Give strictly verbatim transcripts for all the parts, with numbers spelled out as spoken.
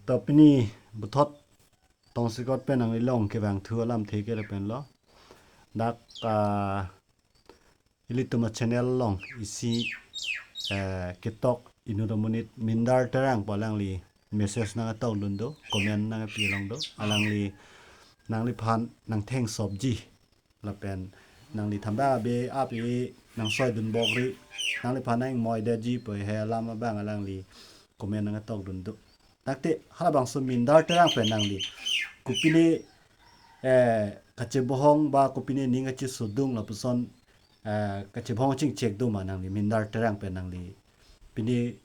To pini puthot tongsekot pen nanglilong kevangthu alamthe ke lapen lo. Dak, ah, ilitum a-channel along isi, eh, ketok inut amonit Mindar Terang pu alangli message nangtokdun do, comment nangpi along do. Alangli nangliphan nangthengsopji lapen nangli thamba abe api nangsoidunbokri, nangliphan nang-ingmoidetji pu he alam abang alangli comment nangtokdun do. Dak te halabangso Mindar Terang pen nangli kopine, eh, kachebohong ba kopine ning kachesodung lapuson, eh, kachebohong chingchek do ma nangli Mindar Terang pen nangli pine,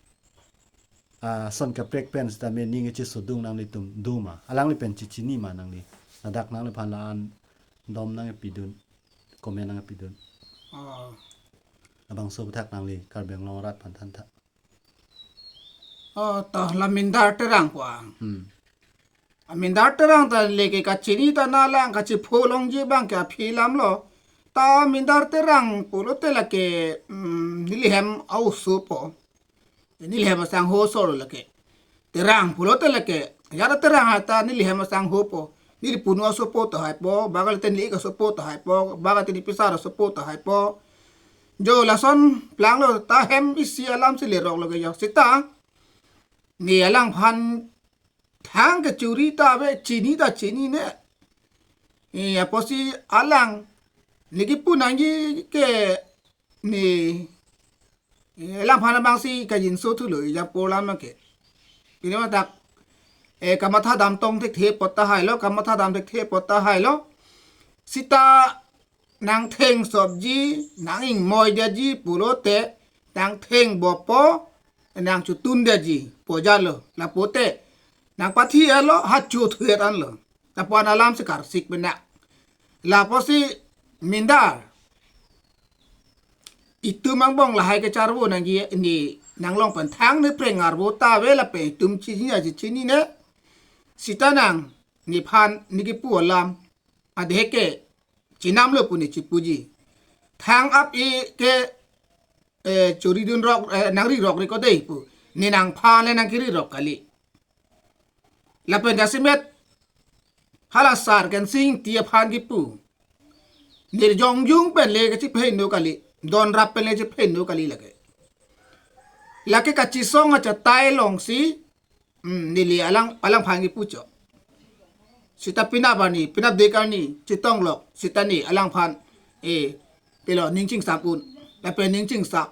ah, son kaprek pen sitame ning kachesodung nanglitum do ma? Alangli pen chechini ma nangli? Ladak nangliphan la-an dom nangpidun, comment nangpidun. Oh. Labangso aputhak nangli Karbi Anglong arat aphan thantha. Oh, to la Mindar Terang pu a. Hmm. A Mindar Terang ta lake kachini ta nalang kachepho longji abang ke aphi alam lo. Ta Mindar Terang pulote lake, mm, nelihem a-osopo. Nelihem asangho solo lake. Terang pulote lake. Yara Terang ta nelihem asanghopo. Neli punu asopo tahaipo, baga le tenli asopo tahaipo, baga tenli pisar asopo tahaipo. Jo lason planglo ta hem isi alam si lerok lo ke jo. Sita ne alangphan thang kechuri ta ave, chini ta chinine. Eh, apotsi alang ne kipu nangji ke ne, eh, alangphan abang si kajinso thulo, ejang polam ke. Pini matak, eh, kamatha damtong thekthe apot tahai lo, kamatha dam thekthe apot tahai lo. Sita nangthengsopji, nang-ingmoidetji pulote, nangthengbopo, nangchotundetji pu jalo. Lapote nangpathi-etlo, ha chothu-et anlo. Lapu-an alam si karsik benak. Lapusi Mindar, itum angbong lahai kecharvo nangji, ne nanglong pen thang ne preng arvo ta ave lapen itum chini aji chinine. Sita nang nephan ne kipu alam adhe ke chenamlo pu ne chepuji. Thang ap-e ke, eh, churidunrok, eh, nangrirokre ko dei pu. Ne nangphan le nangkirirok kali. Lapen jasemet hala sar Kensing Ingti aphan kipu. Ne jongjung pen le kachephenno kali. Donrap pen le chephenno kali lake. Lake kachesong achatai alongsi, hmm, neli alang, alangphan kipu chot. Sita penap arni, penapdik arni, chetonglok, sita ne alangphan, eh, pilo ning chingsam un, lapen ning chingsam.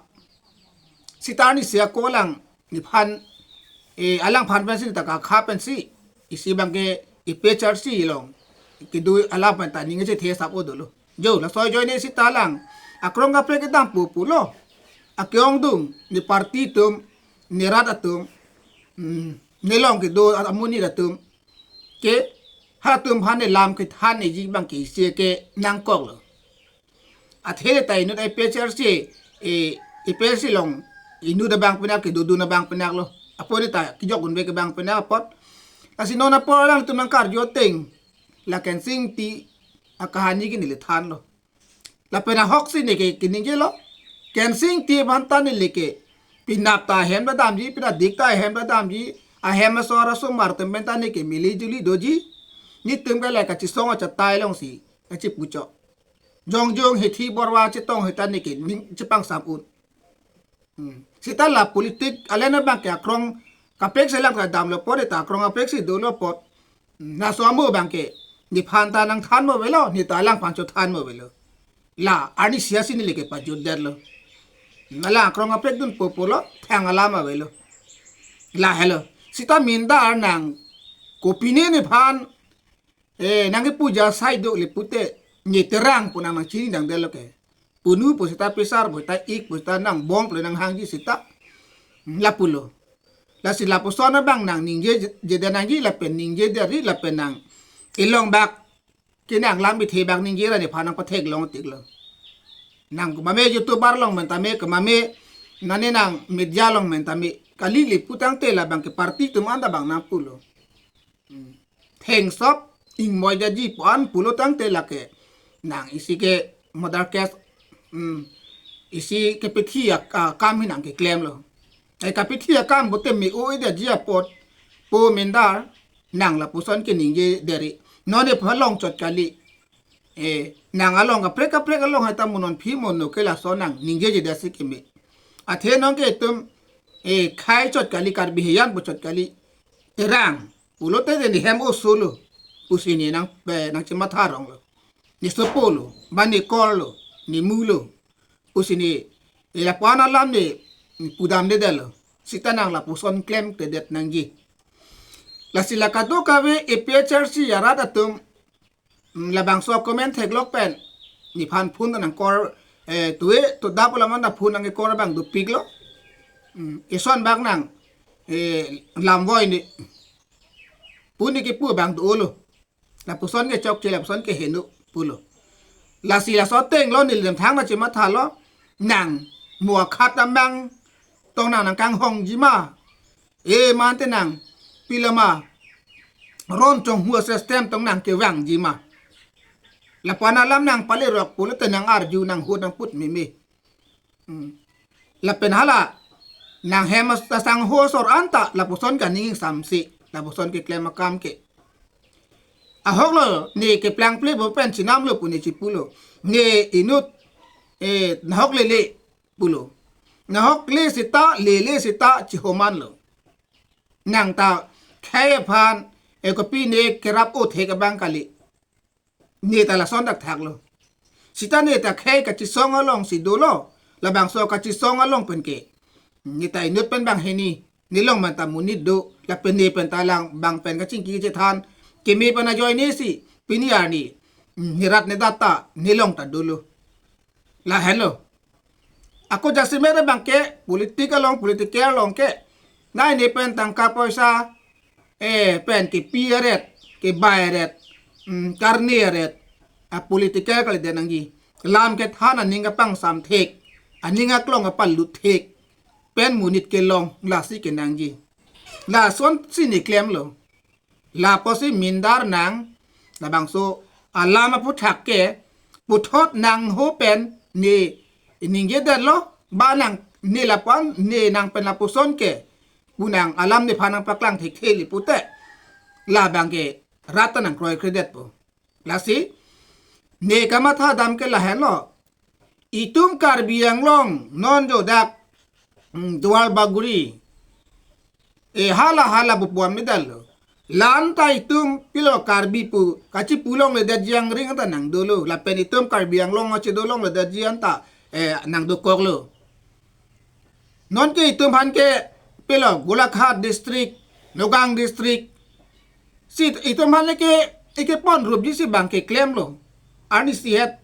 Sita arnisi ako alang, nephan, eh, alangphan pensi, ta kakha pensi, isi abang ke A P H L C along kedo alam pen ta ning chethe sap-o dolo. Jo, laso ajoine sita alang akrong kaprek kedam pu pulo. Akeongdung ne party atum, ne rat atum, mm, nelong kedo amonit atum ke, halatum aphan ne lam kethan eji abang ke isi ke nangkoklo. Athe ta inut A P H L C, eh, A P H L C along inut abang penak, kedodun abang penak lo. Apot ne ta kejok unbe ke abang penak apot. Lasi non apor alangtum nangkarju ateng la Kensing Ingti akahani ke neli thanlo. Lapen ahok si ne ke keningjelo. Kensing Ingti aphan ta neli ke penap ta ahem ta damji, penapdik ta ahem ta damji, ahem asor asomar atum pen ta ne ke mili juli doji. Netum ke le kachesong achatai alongsi kachepu chot. Jongjung hithi borwa chetong hita ne ke ning chepangsam un. Hmm. Sita la politik alen abang ke akrong kaprek si lang ta damlo apot, ta akrong kaprek si dolo apot. Hmm. Laso amo abang ke nephan ta nangthan mo avelo, ne ta alangphan chothan mo avelo. La arnisi si neli ke pajutdetlo. Nala akrong kaprek dunpo pulo, thang alam avelo. Lahelo. Sita Mindar nang kopine nephan, eh, nangkepu ja sai do le pute, ne Terang pu nang nangchinidamdetlo ke. Punu pu sita, pisar pu sita, ik pu sita, nangbong pu nanghangji sita. Lapulo. Lasi lapuson abang nang ningje je-, jedet nangji lapen ningjedet ri lapen nang ilong bak, ke nang lam bithe bak ningje ra nephan nangpatheklong tiklo. Nang kemame YouTuber along pen tame, kemame nane nang media along pen tame, kali le pu tangte labang ke party atum anta abang nangpulo. Hmm. Thengsop, ingmoidetji pu-an pulo tangte lake nang isi ke murder case, hmm, isi kepethi a, a, kam hi nang keklemlo. Eh, kapethi akam pute me-o-edetji apot, Po Mindar, nang lapuson ke ningje deri. Non nephan along chot kali. Eh, nang along kaprek kaprek along hai ta mo non aphi mo no ke lason nang ningjeje dasi keme. Athe non ke itum, eh, khei chot kali, Karbi heyan pu chot kali. Terang, pulote de ne hem oso lo. Pusi ne nang, eh, nangchematha rong lo. Ne sopo lo, ba ne kor lo, ne mu lo. Pusi ne, eh, lapu-an alam ne pudamdedetlo. Sita nang lapuson klemkledet nangji. Lasi la kadokave A P H L C arat atum, mm, labangso comment theklok pen nephan phone nangkor, eh, tue to dap laman da phone nangkor abang dopiklo. Mm, ison bak nang, eh, lamvoi ne. Pu ne kipu abang dolo. Lapuson ke chokche, lapuson ke heno pulo. Lasi laso ateng lo neli damthang nangchemathalo, nang mo akhat amang tong nang nangkanghongji ma. Eh, mante nang pilama ron chonghu system tong nang kevangji ma. Lapu-an alam nang palerok pulote nang arju nang hut nang put meme. Hmm. Lapen hala nang hem asangho asor anta lapuson ke aning ingsamsi, lapuson keklem akam ke. Ahok lo ne keplang ple bo pen chinam lo pu ne chipulo. Ne inut, eh, nahok lele pulo. Nahok le sita, lele sita chihoman lo. Nang ta khei aphan, eh, kopi ne kerap o thek abang kali. Ne ta lason dak thaklo. Sita ne ta khei kachisong alongsi dolo. Labangso kachisong along pen ke, ne ta inut pen bang hini. Ne long man ta monit do. Lapen ne pen ta lang bang pen kachingki kachethan. Keme pen ajoine si pini arni, mm, ne rat ne dat ta ne long ta dolo. Lahenlo. Ako jasemet abang ke politik along, political along ke, nai ne pen tangka poisa, eh, pen kepi aret, kebai aret, mm, karne aret, a political kalidet nangji. Lam kethan aning kapangsam thek, aning aklong kapalut thek, pen monit kelong lasi kenangji. Lasonsi ne klemlo. Lapusi Mindar nang, labangso alam aputhak ke, puthot nangho pen ne ningjedetlo, ba nang ne lapu-an, ne nang pen lapuson ke, pu nang alam nephan nangpaklang thekthe li pute, labang ke rat ta nangkroikredetpo. Lasi, ne kamatha dam ke lahenlo. Itum Karbi Anglong non jo dak, mm, Duar Bagori. Eh, hala hala pu puan medal lo. La-an ta itum pilo Karbi pu kachipu longledetji angring ta nang dolo. Lapen itum Karbi Anglong achedo longledetji anta, eh, nang dokoklo. Non ke itum aphan ke pilo Golaghat district, Nagaon district. Si itum aphan ke, ike pon rupji si bang keklemlo. Arnisi het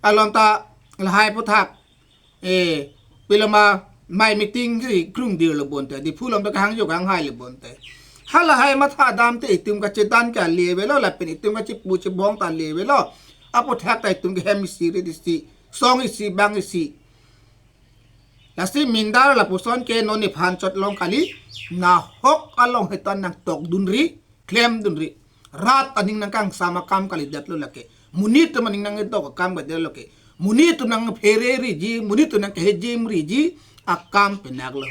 along ta lahai aputhak, eh, pilama mai meeting si krungdir lo bonte, Diphu along ta kahangjo kahanghai lo bonte. Halahai matha dam te itum kachedan ke ale avelo, lapen itum kachipu chibong ta ale avelo. Aputhak ta itum ke hem isi rit isi, song isi bang isi. Lasi Mindar lapuson ke non nephan chot long kali, nahok along hetan nangtokdunri, klemdunri. Rat aning nangkangsam akam kalidetlo lake. Monit atum aning nangdok akam kalidetlo ke. Monit atum nangphereriji, monit atum nangkehejimriji akam penaklo.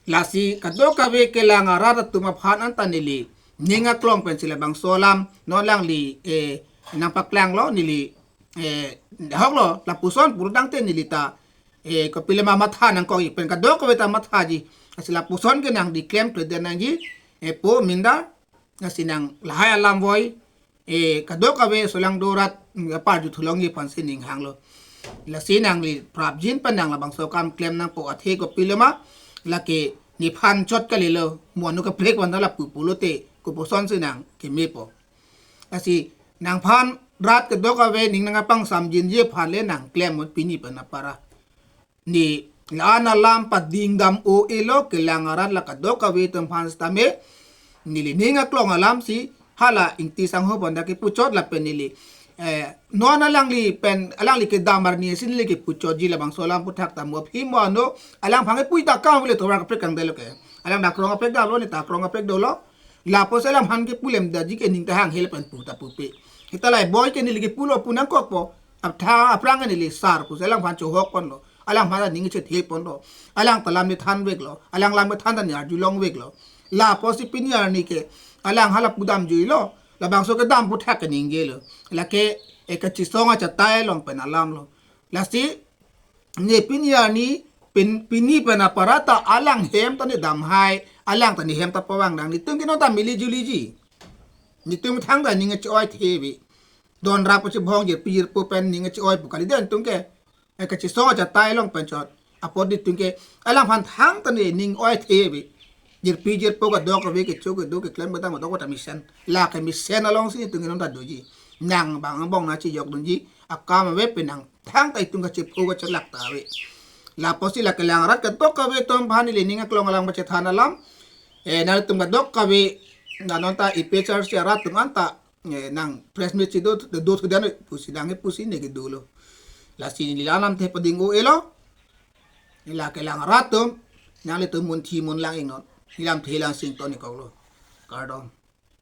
Lasi kadokave kelang arat atum aphan anta neli ning aklong pensi labangso alam non alangli, eh, nangpaklanglo neli, eh, hoklo lapuson purtangte neli ta, eh, kopilama matha nangkok pen kadokave ta mathaji. Lasi lapuson ke nang diklem klemdet nangji, eh, Po Mindar, lasi nang lahai alam voi, eh, kadokave solang dorat, mm, aparju thulongji aphansi ning hanglo. Lasi nangli prapjin pen nang labangso akam klem nangpo athe kopilama, lake nephan chot kalilo, mo anu kaprek van ta lapu pulote, koposonsi nang kemepo. Lasi nangphan rat kadokave ning nangkapangsamjinji aphan le nang klem mon pini pen apara. Ne la-an alam pading dam o elo kelang arat la kadokave atum aphan sitame. Neli ning aklong alamsi hala Ingti sangho aphan ta kepuchot lapen neli, eh, non alangli pen alangli kedam arni si neli kepuchotji labangso alam aputhak ta mo aphi mo ano alangphan kepui ta kang vile tovar kaprek kangdetlo ke. Alang dak krong kaprek damlo ne ta krong kaprek dolo. Lapusi alangphan kepulemdetji ke ning ta hang hel pen pu ta pupe. Hita lahai boi ke neli kepulo pu nangkokpo. Aptha aphrang neli sar pusi alangphan chohok ponlo. Alangphan ta ning chethe ponlo. Alang ta lam ne thanveklo. Alang lam kethan ta ne arjulongveklo. Lapusi pini arni ke alang hala pudam juilo. Labangso kedam puthak keningjelo. Lake e kachesong achatai along pen alamlo. Lasi ne pini arni pin, pini pen aparata alang hem ta ne damhai, alang ta ne hem ta pavang nang, netum ke non ta mili juliji. Netum thangta ning che-oi theve. Don rap che bhong jirpi jirpo pen ning che-oi pu kalidet netum ke. E kachesong achatai along pen chot. Apot netum ke alangphan thangta ne ning oi theve. Jirpi jirpo kadokave, kecho kedo, keklem kedam kadokave ta mesen. La kemesen alongsi netum ke non ta doji. Nang bang angbong nangchejokdunji akam ave, penang thangta itum kachepho kachelak ta ave. Lapusi la kelang arat kadokave atum aphan ili ning aklong alang pachethan alam. E, nangtum kadokave, na non ta APHLC arat atum anta, e, nang press meet si do, do, do kedan pusi nang pusi ne kedolo. Lasi neli la lamthe pading-o-elo. La kelang arat atum nanglitum munthi munlang iknon. Lamthe lang sington-ik koklo. Kardom.